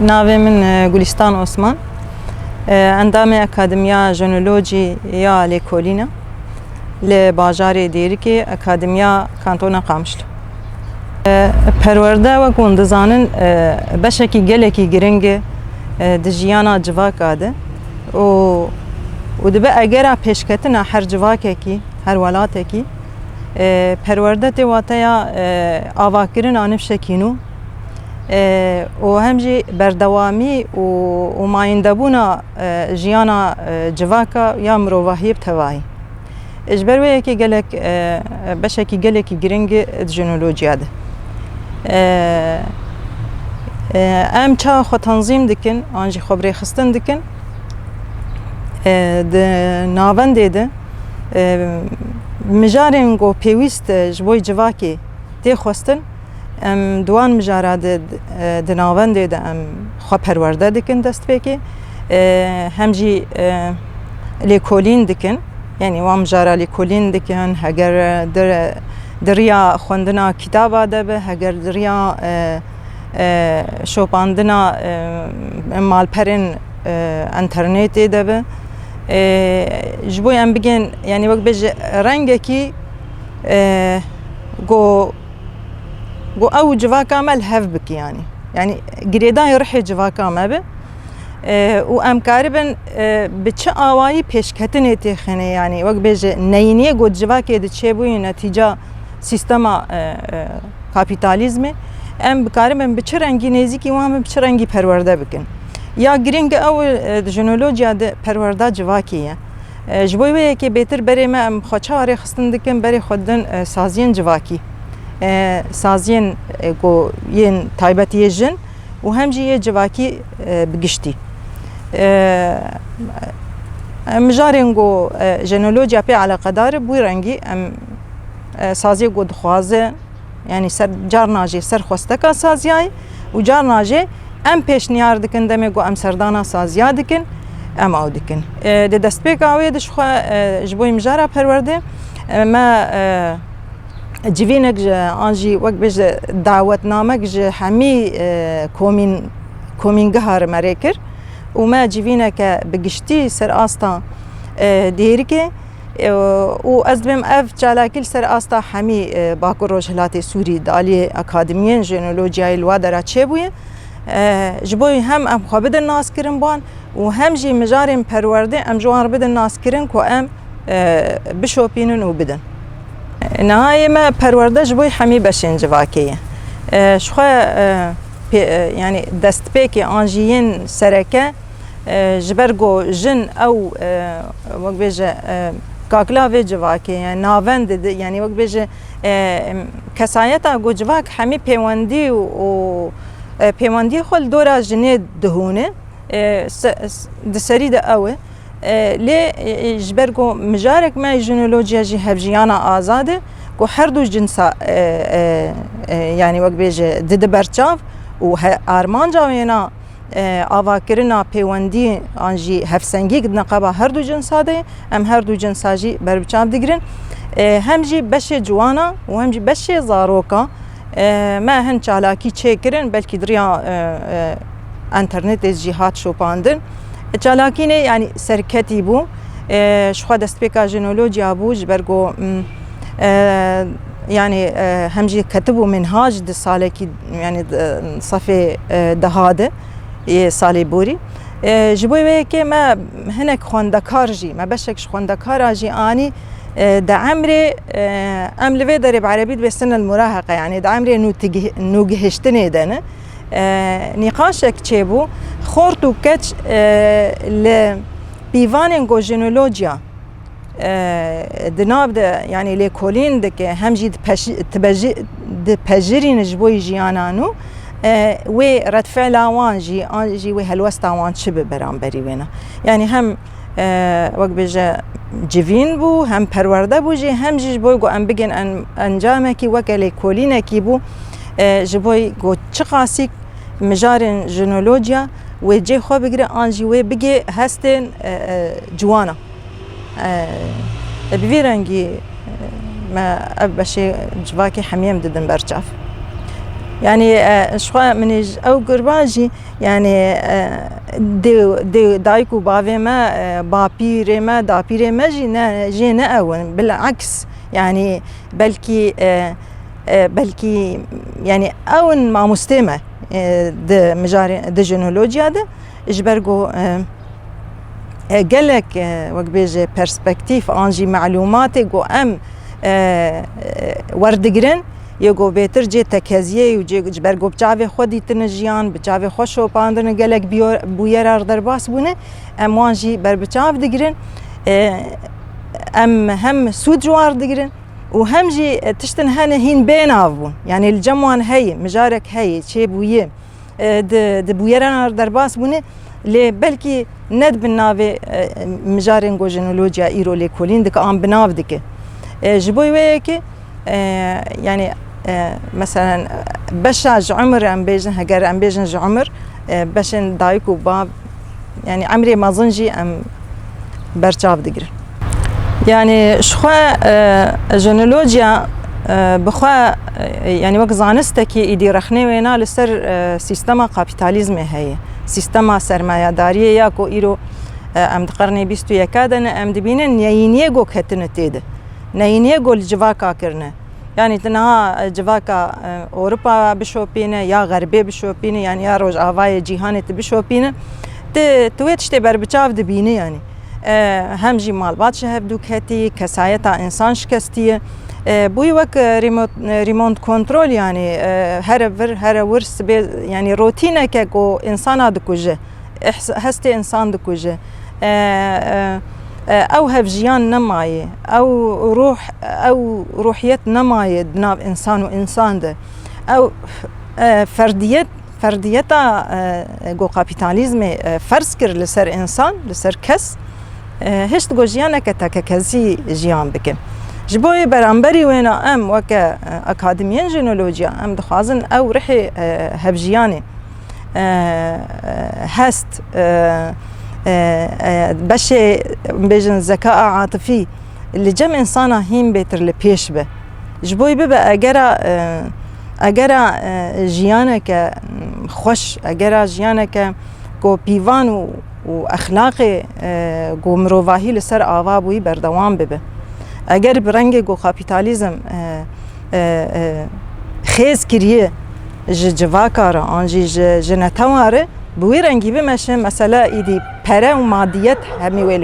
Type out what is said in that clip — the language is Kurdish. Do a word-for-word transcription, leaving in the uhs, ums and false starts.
Navê min, e, Gulistan Osman. E, endamê Akademiya Jenolojî ya Lêkolîn e. Li bajarê Dêrikê, Akademiya Kantona Qamişlo. E, perwerde, wek hûn dizanin, e, beşekî gelekî giring e, e, di jiyana civaka de û, û dibe egera pêşketina her civakekî, her welatekî, e, perwerde tê wateya, e, avakirina nifşekî nû, e, û hem jî berdewamî û, û mayîndebûna, e, jiyana, e, civaka ya mirovahiyê bi tevahî. Ji ber wê yekê gelek, e, beşekî gelekî giring e di jenolojiya de. E, e, em çawa xwe tenzîm dikin, an jî xwe birêxistin dikin, e, di navendê de, e, mijarên ku pêwîst, e, ji bo civakê tê xwestin, em di wan mijara de, e, di navendê de em xwe perwerde dikin destpêkê. E, hem jî, e, lêkolîn dikin. Yanî wan mijara lêkolîn dikin, heger, e, di, di riya xwendina kitaba de be, heger di riya, e, e, şopandina, e, malperên, e, înternetê de be. E, ji bo em bigên, yanî wek bêje rengekî, e, ku, ku ew civaka me li hev bike, yanî. Yanî girêdayî rihê civaka me be. E, û em karibin, e, bi çi awayî pêşketinê têxine, yanî wek bêje neyîniyê ku di civakê de çêbûyî netîca sîstema, e, e, kapîtalîzmê, em bikaribin bi çi rengî nêzîkî wan bin, bi çi rengî perwerde bikin. Ya giring ew, e, di jenolojiya de perwerda civakê ye. E, ji bo wê yekê bêtir berê me em xwe çawa rêxistin dikin, berê xwe didin, e, saziyên civakî. E, saziyên, e, ku yên taybetî yê jin û hem jî yê civakî, e, bi giştî. E, em mijarên ku, e, jenolojiya pê eleqedar e, bi wî rengî em, e, saziyê ku dixwaze, yanî ser, carna jê serxwesteka saziya ye û carna jê em pêşniyar dikin, demê ku em serdana saziya dikin, em ew dikin. E, di destpêka wê de ji xwe, e, ji bo mijara perwerdê, e, me, e, civînek ji, an jî wek bêje dawetnamek ji hemî, e, komîn-, komîngeha re me rê kir û me civîneke bi giştî ser asta, e, Dêrikê, e, û ez dibêm ev çalakî li ser asta hemî, e, Bakur Rojhilatê Sûrî di aliyê Akademiyên Jenolojiyayê li wa dera çêbûye. E, ji bo hem em xwe bidin naskirin bi wan û hem jî mijarên perwerdê em ji wan re bidin naskirin ku em, e, bişopînin û bidin. E, niha yê me perwerde ji bo hemî beşên civakê ye. E, ji xwe, e, pê-, e, yanî destpêkê an jî yên sereke, e, ji ber ku jin ew, e, wek bêje, e, kakila vê civakê ye, navend di, yanî wek bêje, e, kesayeta ku civak hemî pêwendî û, û, e, pêwendiyê xwe li dora jinê dihûne, e, se-, s-, di serî de ew e. E, lê, e, ji ber ku mijarek me jenolojiya jî hevjiyana azad e, ku her du cinsa, e, e, e, yanî wek bêje didi berçav û he-, armanca wêna, e, avakirina pêwendî an jî hevsengî di neqeba her du cinsa de ye. Em her du cinsa jî berbiçav digirin. E, hem jî beşê ciwana û hem jî beşê zaroka, e, me hin çalakî çêkirin, belkî di riya, e, e, înternetê jî hat şopandin. Çalakî ne, yanî serketî bû. E, ji xwe destpêka jenolojiya bû, ji ber ku, m, e, yanî, e, hem jî ketibû minhac di salekî, yanî di sefê, e, deha de yê salê borî. E, ji bo wê yekê me hinek xwendekar jî, me beşek ji xwendekara jî anî, e, di emrê, e, em li vê derê bi erebî dibê sin el muraheqe, yanî di emrê nûtigih-, nûgihiştinê de ne. E, nîqaşek çêbû, xort û keç, e, li pîvanên ku jenolojiya, e, di nav de, yanî lêkolîn dike, hem jî dipeşi-, dibeji-, dipejirîne ji bo jiyana nû, e, wê redfela wan jî, an jî wê helwesta wan çi bi beramberî wêna. Yanî hem, e, wek bêje civîn bû, hem perwerde bû jî, hem jî ji bo ku em bigên en-, encamekî weke lêkolînekî bû, e, ji bo ku çiqasîk mijarên jinolojiya wê cê xwe bigire an jî wê bigê hestên, e, e, ciwana. E, bi vî rengî, e, me ev beşê civakê hemiyê em didin berçav. Yanî, e, ji xwe min ê ji ew gurba jî, yanî, e, dê, dê, dayik û bavê me, e, bapîrê me, dapîrê me jî ne, jê ne ew in. Bil'aks, yanî, belkî, e, e, belkî, yanî, ew in mamostê me, e, di mijarê, di jenolojiya de, ji ber ku, e, e, gelek, e, wek bêje perspektîf an jî melûmatê ku em, e, e, werdigirin, yê ku bêtir cê tekeziyê û cê ji ber ku bi çavê xwe dîtine jiyan, bi çavê xwe şopandine gelek biyo-, bûyera derbas bûne, em wan jî berbiçav digirin. E, em hem sûd ji wan digirin û hem jî, e, tiştin hene hîn bênav bûn. Yanî li cem wan heye, mijarek heye, çêbûye, e, di, di bûyeran derbas bûne, lê belkî ne di bin navê, e, mijarên ku jenolojiya îro lêkolîn dike an bi nav dike. E, ji bo wê yekê, e, yanî, e, meselen, beşa ji umir em bêjin, heger em bêjin ji umir, e, beşên dayik û bav, yanî emrê mezin jî em berçav digirin. Yanî ji xwe, e, jenolojiya, e, bi xwe, e, yanî wek zanistekî îdî rexnê wêna li ser, e, sîstema kapîtalîzmê heye. Sîstema sermayedariyê ya ku îro, e, em di qernê bîst û yeka de ne, em dibînin neyîniyê ku ketine tê de. Neyîniyê ku li civaka kirine. Yanî tu niha, e, civaka, e, Ewropa bişopîne, ya Xerbê bişopîne, yanî ya Rojavayê cîhanê tu bişopîne, tu, tu wê tiştê berbiçav dibînî yanî. E, hem jî malbat ji hev dû ketî, kesayeta însan şikestiye. E, bûyî wek, e, remote, e, remote control yanî, e, here vir, here wir sibê, yanî rotîneke ku însana dikuje. Îhs-, hestê însan dikuje. E, e, e, ew hevjiyan nemaye. Ew ruh, ew ruhiyet nemaye di nav însan û însan de. Ew, e, ferdiyet, ferdiyeta, e, ku kapîtalîzmê, e, ferz kir li ser însan, li ser kes, e, hişt ku jiyaneke tekekesî jiyan bike. Ji bo yê beramberî wêna em weke, e, akademiyên jenolojiya em dixwazin ew rihê, e, hevjiyanê, e, hest, e, e, e, beşê, bêjin, zekaa atifî li cem însana hîn bêtir li pêş be. Ji bo wê bibe egera, e, egera, e, jiyaneke, mm, xweş, egera jiyaneke ku pîvan û, û exlaqê, e, ku mirovahî li ser ava bûyî berdewam bibe. Eger bi rengê ku kapîtalîzm, e, e, e, xêz kiriye ji civaka re, an jî ji, ji netewa re, bi wî rengî bimeşe, mesela îdî pere û madiyet hemî wê li